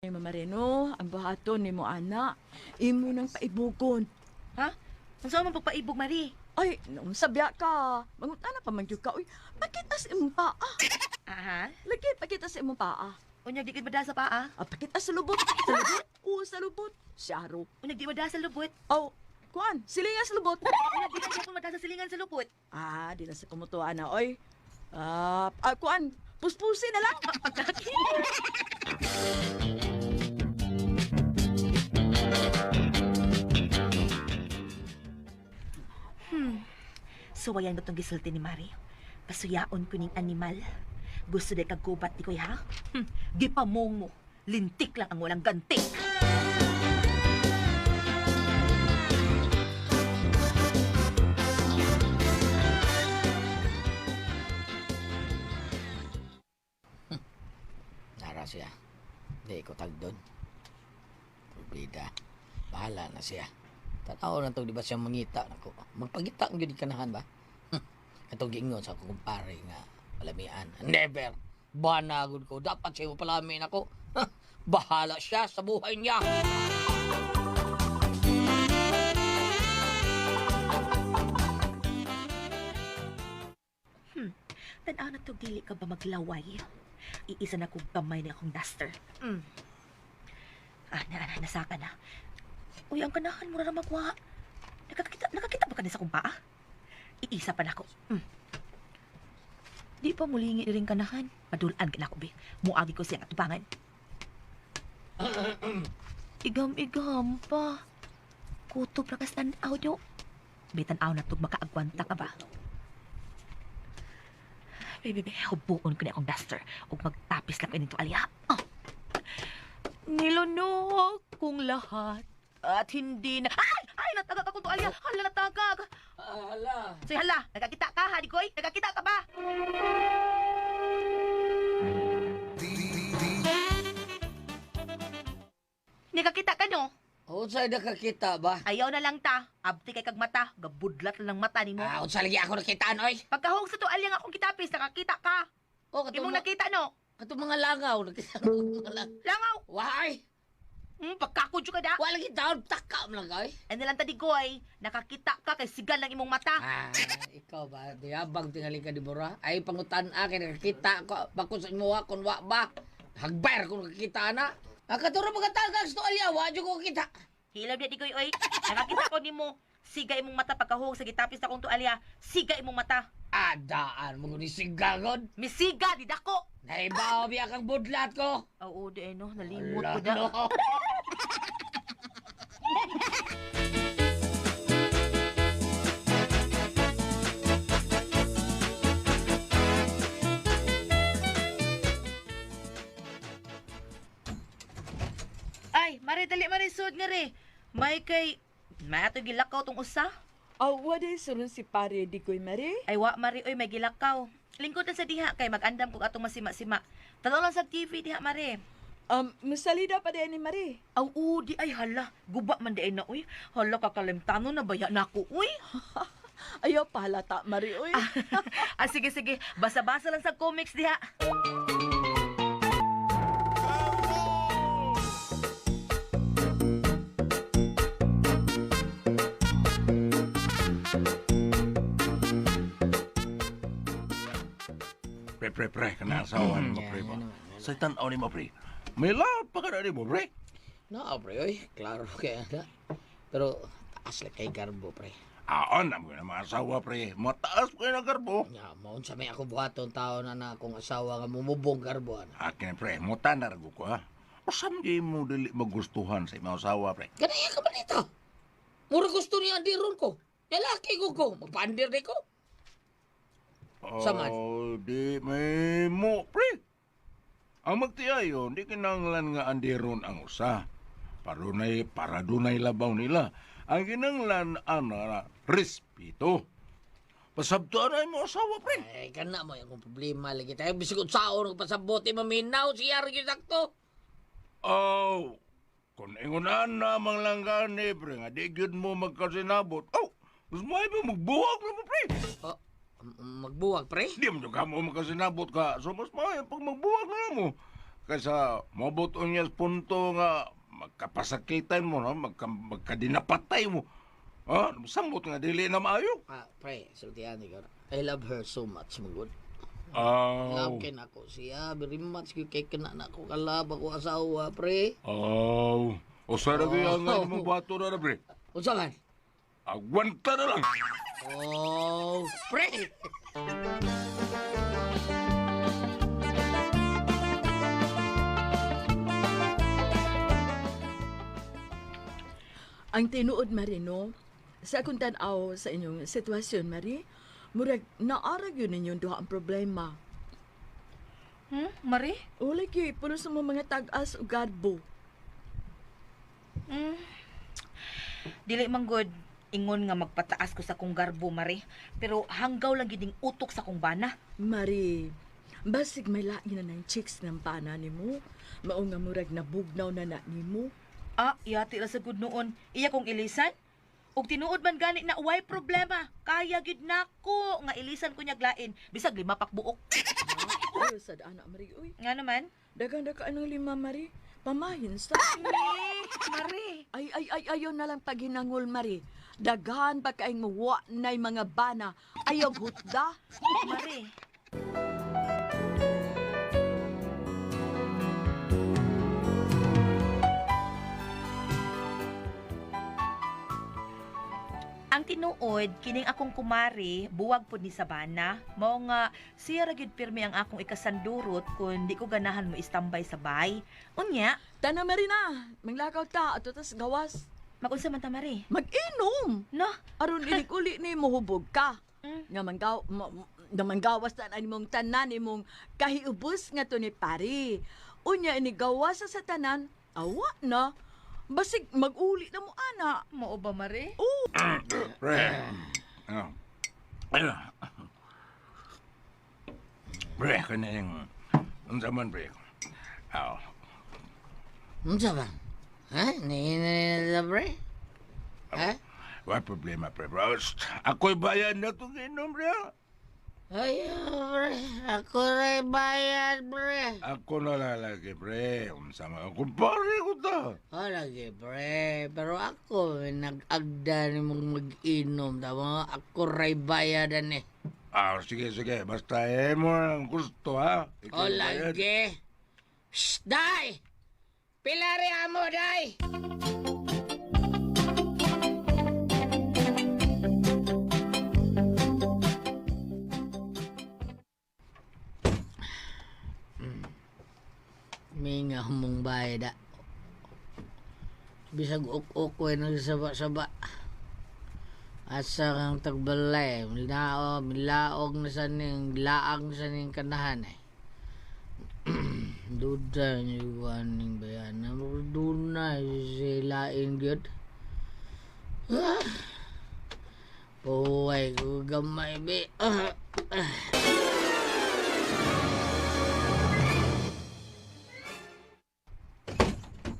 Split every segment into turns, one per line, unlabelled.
Mama Reno, ang buhaton ni mo ana, imo nang paibugon.
Ha? Unsa man pagpaibog, Mari?
Ay, nung sabya ka, mangutana pa man gyud ka. Uy, pakita sa imong paa.
Aha.
Lagi, pakita sa imong paa.
Unyag di gid madala sa paa.
Ah, pakita sa lubot. Sa lubot? Oo, sa lubot. Siyaro.
Unyag di madala sa lubot.
Aw, kuan, silingan sa lubot.
Unyag di na madala sa silingan sa lubot.
Ah, di na sa kumutuan na, oy. Ah, kuan, puspusin na lang.
Suwayan ba tong gisulti ni Mari? Pasuyaon ko ning animal. Gusto day kag gubat di koy ha? Gipamong mo. Lintik lang ang walang ganti.
Nara siya. Hindi ko tagdon. Probida. Bahala na siya. Tanaw na to, di ba siya mangita? Nako, magpangita ang gyud kanahan ba? Katong giingon sa akong kumpare nga palamian. Never. Banagod ko. Dapat siya palamin ako. Bahala siya sa buhay niya.
Tanaw na to dili ka ba maglaway? Iisa na kong gamay na akong duster. Ah, na, na, nasaka na. Uy, ang kanahan mo na magwa. Nakakita ba ka ni sa akong paa? Iisa pa na ako. Di pa mulingi rin kanahan. Madulaan ka na ako, be. Muagi ko siyang atubangan. Igam-igam pa. Kutob ra kas tan-aw nyo. Be, tan-aw na tug makaagwanta ka ba? Baby, baby, hubuon ko na akong duster ug magtapis lang kaning tuwalya. Oh. Nilunok kong lahat at hindi na... Ay! Ay! Natagak akong tuwalya! Hala, natagak!
Hala.
So, hala, nagkakita ka, ha, Digoy? Nagkakita ka ba? Nagkakita ka, no?
Unsay nakakita ba?
Ayaw na lang ta. Abti kay kag mata. Gabudlat lang mata nimo.
Ah, unsa lagi ako nakitaan oy?
Pagkahog sa tuwalya nga akong kitapis, nakakita ka.
Oh, katong,
Imong nakita, no?
katong mga langaw. Nakita ko mga langaw.
Langaw!
Why?
Pagkakudyo ka da.
Wala lagi taon. Taka mo lang oy.
Ano lang tadigoy, nakakita ka kay sigal ng imong mata.
Ah, ikaw ba? Diabang tingali ka di Bora? Ay, pangutan akin, nakakita ko. Bako sa imuha kung wa ba? Hagbayar kung nakakita na. Ang katuro pagkatagag sa tuwalya, wa dyan ko kita.
Hilaw na digoy oy. Nakakita ko nimo. Siga imong mata pagkahog sa gitapis na akong tualya. Siga imong mata.
Adaan mo ni sigagon.
Misiga di dako.
Naibaw biya kang budlat ko.
Oo, di no, nalimot ko
Ala,
da.
no.
Ay, mare dali mare sud nga re. May kay may ato gilakaw tong usa.
Aw, wala suron si pare di koy Mari.
Ay wa mare oy may gilakaw. Lingkod lang sa diha kay magandam kog atong masima-sima. Tanaw lang sa TV diha mare.
Masalida pa din ni Mari.
Aw, oo, di ay hala. Guba man di ay na uy. Hala kakalimtano na baya nako uy.
Ayaw pahalata, Mari, uy.
Ah, sige, sige. Basa-basa lang sa comics diha.
Pre, pre, pre, kana asawa ni mo, pre ba? Sa tan-aw ni mo, pre. May laot pa ka na ni mo, pre.
No, pre, oy. Klaro kaya na. Pero, taas lang kay garbo, pre.
Aon na mo na mga asawa, pre. Mataas pa kayo ng garbo.
Nga, maun sa may ako buhaton tao na na akong asawa nga mumubong garbo, ana.
Akin, pre, mutanar ko ko, ha. Usam di mo dili magustuhan sa imong asawa, pre.
Ganaya ka ba nito? Mura gusto niya andiron ko. Lalaki ko ko. Magpaandir di ko. Samad.
Oh, di may mo, pre. Ang magtiayon, di kinanglan nga andiron ang usa. Parunay, para dunay labaw nila. Ang kinanglan, ana, respeto. Pasabtuan ay mo asawa, pre.
Ay, kana mo yung problema lagi tayo. Bisig unsaon og pasabot maminaw siya rin yung sakto.
Oh, kung ingunan na mang langgani, pre, nga di gyud mo magkasinabot. Oh, mas may pa magbuwag na mo, pre.
Oh, magbuwag, pre.
Di mo ka mo magkasinabot ka. So, mas may pag magbuwag na mo. Kaysa mabot niya sa punto nga magkapasakitan mo, no? Magkadinapatay mo. Ha? Samot nga dili na maayo.
Ah, pre, sultihan ikaw. I love her so much, magod.
Aw.
Love kay nako siya. Very much gyud kay kana nako kalab ako asawa, pre.
Aw. O sa ra gyud ang imong bato na pre.
Unsa man?
Agwanta na lang.
Oh, pre.
Ang tinuod, Mari, no? Sa akong tan-aw sa inyong sitwasyon, Mari, murag naarag yun ninyong duha ang problema.
Mari?
O lagi, puno sa mga tag-as o garbo.
Dili man good ingon nga magpataas ko sa kong garbo, Mari. Pero hanggaw lang gid ning utok sa kong bana.
Mari, basig may lain na ng chicks ng pana nimo. Mao nga murag nabugnaw na na nimo.
Ah, yati ra sa good noon. Iya kong ilisan. Ug tinuod man gani na way problema. Kaya gid nako nga ilisan ko niya lain bisag lima pak buok.
Ayo sad ana Mari, uy.
Nga naman?
Daghang ka ng lima, Mari. Pamahin sa.
Mari.
Ay, ay, ay, ayaw na lang paghinangol, Mari. Daghan pa kaing muwa na'y mga bana. Ayaw hutda.
Mari. Ang tinuod, kining akong kumari, buwag pud ni Sabana. Mao nga siya ra gyud pirmi ang akong ikasandurot kun di ko ganahan mo istambay sa bay. Unya,
Tana, Mari na. Manglakaw ta, ato tas gawas.
magunsa man ta Mari?
Mag-inom.
No.
Aron inig-uli ni mo hubog ka.
Mm.
Nga manggaw, nga manggawas tanan imong tanan imong kahiubos nga to ni pari. Unya inigawas sa tanan, awa na. Basig mag-uli na mo ana.
Mao ba Mari?
Pre. Ah. Ayun. Pre, kaning unsa man pre. Aw.
Unsa man? Ha? Ni na pre? Ha?
Wa problema pre. Bro, ako'y bayad na itong inom pre.
Ay, pre. Ako rin bayad, pre.
Ako na lalaki pre. Unsa man kumpare ko ta.
Oh, lagi, pre. Pero ako, nag-agda ni mong mag-inom. Tama, ako rin bayadan eh.
Ah, sige sige, basta eh mo ang gusto ha. Ikaw
Oh,
bayad.
lagi. Shh, day! Pilari amo, day! Minga mong bayad, ah. Bisag ok-ok ko nagsaba-saba. Asa kang tagbalay, milaog, milaog na sa ning, laang sa ning kanahan eh. Duda niyo aning bayana. Duna silain gyud. Ah. Puway ko gamay bi. Ah. Ah.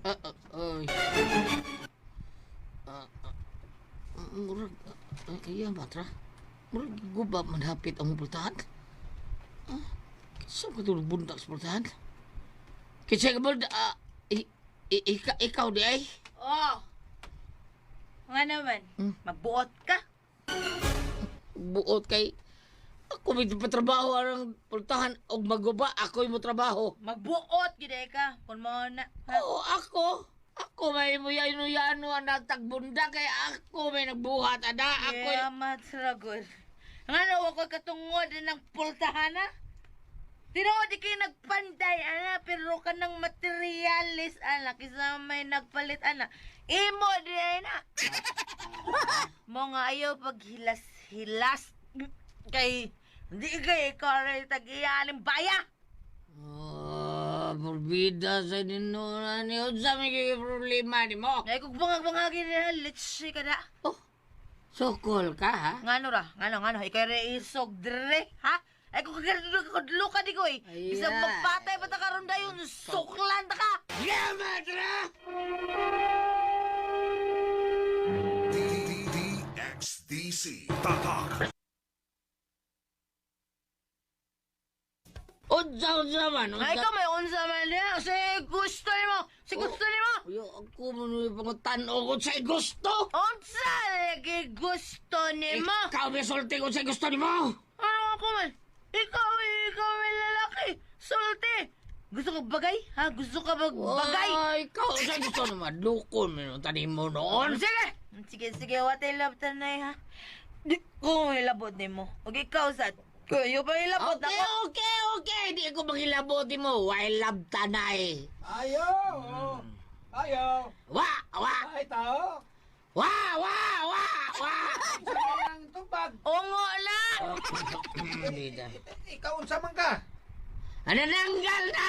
Ah, ah, ay. Ah, ah. Murag, iya ba tra? Murag guba man hapit ang pultahan. Ah, saan ka tulog buntak sa pultahan? Kinsa ka ba? Ah, ikaw di ay?
Oh. Nga naman, magbuot ka.
Buot kay ako may patrabaho ang pultahan og maguba ako'y mo trabaho.
Magbuot gid ay ka kun mao na. Ha?
Oo, ako. Ako may muyano-yano ang nagtagbunda kay ako may nagbuhat ada ako.
Yeah, matragod. Nga na ako katungod ng pultahan ha? Tinuod di kayo nagpanday, ana, pero ka ng materialis, ana, kisa may nagpalit, ana. Imo di ay na. Mo nga ayaw paghilas-hilas kay hindi kay ikaw tag-iyaning baya.
Oh, porbida sa ninuna ni unsa may kay problema nimo?
Ay kung bangag-bangagin na, let's ka na.
Oh, sokol ka ha?
Ngano ra? Ngano, ngano? Ikaw re isog dire, ha? Ay kung kagkadlo ka di ko eh. Bisag
Ayan.
magpatay pa ta karon dayon, suklan ta ka.
Yamadra!
DXDC. Tatak.
Unsa unsa man?
Ay
Unsa
ikaw may unsa man niya. Si gusto nimo?
Uy, ako man yung pangutan-o kung sa'y gusto.
Unsa lagi gusto nimo?
Ikaw may sulti kung sa'y gusto nimo.
Ano ako man? Ikaw, ikaw may lalaki. Sulti. Gusto ka bagay? Ha? Gusto ka bag bagay?
Ay, ikaw sa'y gusto nimo. Lukon mo yung tanim mo noon.
Sige! Sige, sige. What I love tanay, ha? Di ko hilabot nimo. Og ikaw sa kayo pa hilabot
Okay,
ako.
okay. Di ko maghilabot mo. Why love tanay?
Ayaw! Ayaw!
Wa, wa,
Ay, tao!
wa, wa, wa, wa.
Ang tubag!
Ungo na!
Hindi na.
Ikaw unsa man ka?
Nananggal na!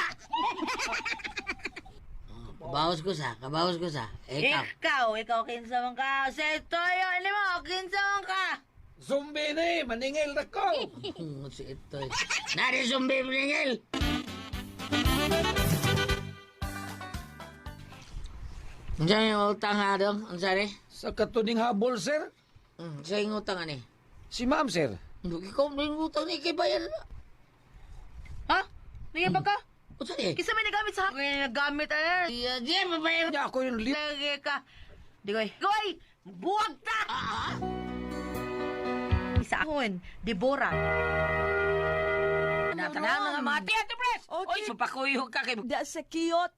Kabawas ko sa, kabawas ko sa. Ikaw.
Ikaw, ikaw kinsa man ka. Sa toyo nimo, kinsa man ka.
Zombie ni! Maningil na ko!
Si ito. Nari zumbi maningil! Unsa yung utang ha dong? Unsa ni?
Sa katuning habol, sir?
Sa yung utang ani?
Si ma'am, sir.
Hindi ko may utang ni kay bayar na.
Ha? Nagyan ba ka?
Unsa ni?
Kinsa may nagamit sa akin? Nagamit ana.
Di, di, mabayar.
Niya ako yung
Lagi ka. Di koy. Goy! Buwag ta! Isa akon, Deborah.
Natanaw na nga mga tiya, Pres!
Okay.
Oy, supakuyo ka kay...
Da sa Kiyot,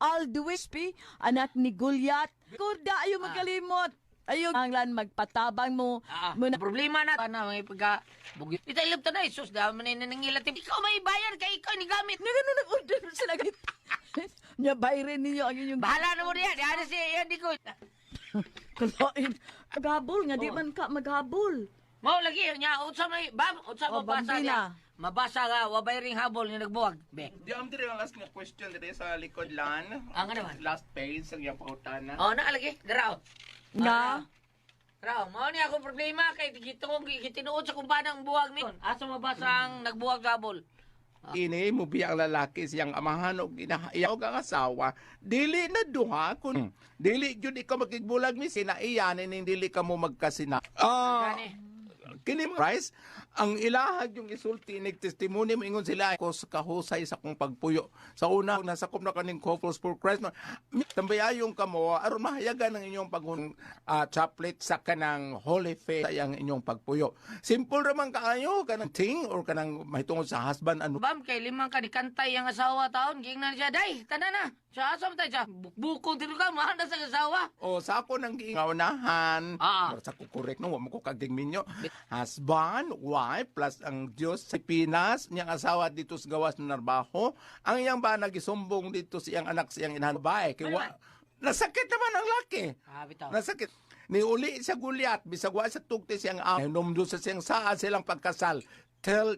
Alduispi, anak ni Gulyat. Kurda, ayaw magkalimot. Ayaw ang lan magpatabang mo.
Ah,
Muna,
problema na na mga pagka bugyo. Ita ilab tanay sus da man nangilat. Ikaw may bayar kay ikaw ni gamit.
na ganun nag-order sila gamit. Nya bayrin ninyo ang inyong
Bahala na mo diya. Diya na siya yan di ko.
kalain. Maghabol nga, di man ka maghabol.
Mao lagi nya unsa may bam unsa
Oh,
mabasa
bambina.
niya. Mabasa ka wabay ring habol ni nagbuwag. Be.
Di am diri ang last nga question diri sa likod lan.
Ang ano man?
Last page ang iyang pangutana.
Oh na lagi daraw.
Na,
Raw, mao ni ako problema kay gitong gitinuod sa kumpanang buwag ni. Asa mabasa ang nagbuwag habol?
Ini mubiya ang lalaki siyang amahan og inahiya og ang asawa. Dili na duha kun dili gyud ikaw makigbulag mi sinaiyan ning dili ka mo magkasina. Ah,
Gani.
Kini mga Christ, ang ilahag yung isulti nig testimony mo ingon sila ko sa kahusay sa kong pagpuyo. Sa una nasakop na kaning couples for Christ. No, tambayayong kamo aron mahayagan ang inyong paghun chaplet sa kanang holy faith ang inyong pagpuyo. Simple ra man kaayo kanang ting or kanang mahitungod sa husband ano.
Bam kay limang ka ni kantay ang asawa taon gingnan siya day tanan na. Siya asa man tayo siya bukbukon dito ka mahal na sa asawa.
O sa ako nang giingaunahan,
Ah.
sa ko correct no, wa mo ko kaging minyo. Husband, wife, plus ang Diyos sa Pinas, niyang asawa dito sa gawas ng narbaho, ang iyang ba nagisumbong dito sa iyang anak sa iyang inahan babae kay wa, nasakit naman ang laki.
Ah, bitaw.
Nasakit. Niuli siya Goliath, bisag wa sa tugti siyang am. Numdo sa siyang saa silang pagkasal. Tell